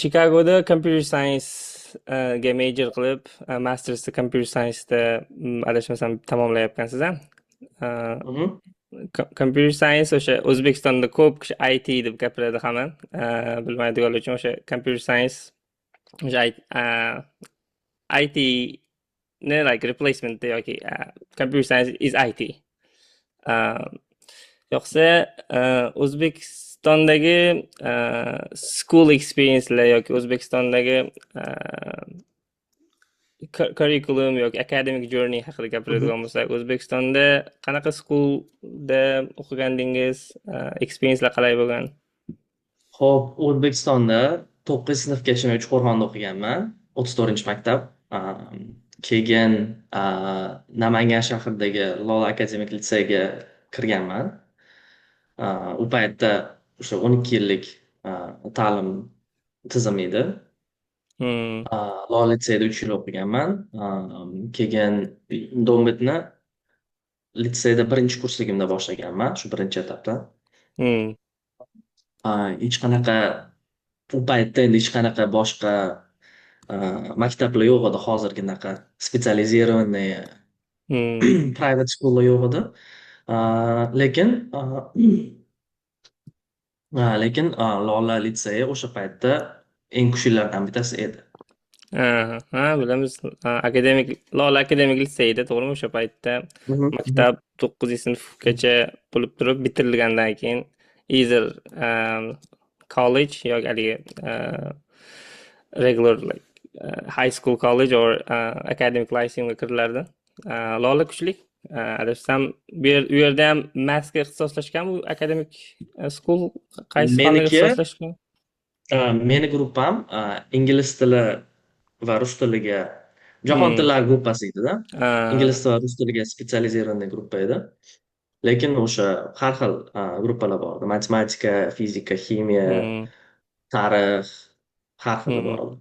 Chikagoda computer science ga major qilib, mastersni computer science'da, adashmasam, tamomlayapgansiz a? Mhm. Computer science o'sha O'zbekistonda ko'p kishi IT deb gapiradi hamma. Bilmaydiganlar uchun o'sha computer science o'sha IT ni like replacement yoki computer science is IT. Yo'qsa O'zbekistondagi school experiencelar yoki O'zbekistondagi curriculum yoki academic journey haqida gapiradigan bo'lsak, O'zbekistonda qanaqa schoolda o'qigandingiz, experiencelar qalay bo'lgan? Xo'p, O'zbekistonda 9-sinfgacha men Uchqo'rg'onda o'qiganman, 34-maktab. Keyin Namangan shahridagi Lola akademik litseyga kirganman. U paytda o'sha 12 yillik ta'lim tizimi edi. Lola litseyda 3 yil o'qiganman. Keyin Dombetni litseyda birinchi kursligimda boshlaganman, shu birinchi etapda. Hech qanaqa u paytda endi hech qanaqa boshqa maktablar yo'q edi, hozirgidaqa специализированный private schoollar yo'q edi. Lekin Lola litseyi o'sha paytda eng kuchlilardan bittasi edi. Ha, bilamiz. Akademik Lola akademik litseyda, to'g'rimi? O'sha paytda maktab 9-sinfgacha bo'lib turib, bitirilgandan keyin either college yoki haligi regular like high school college or academic lyceumga kirilardi. Lola kuchli. Adashsam, bu yerda ham mathga ixtisoslashgan bu akademik school qaysi fanlarga Meniki ixtisoslashgan? Meni gruppam ingliz tili va rus tiliga, jahon tillari gruppasi edi-da. Ingliz tili va rus tiliga специализированный gruppa edi. Lekin o'sha har xil gruppalar bor edi. Matematika, fizika, ximiya, tarix, har xili bor edi.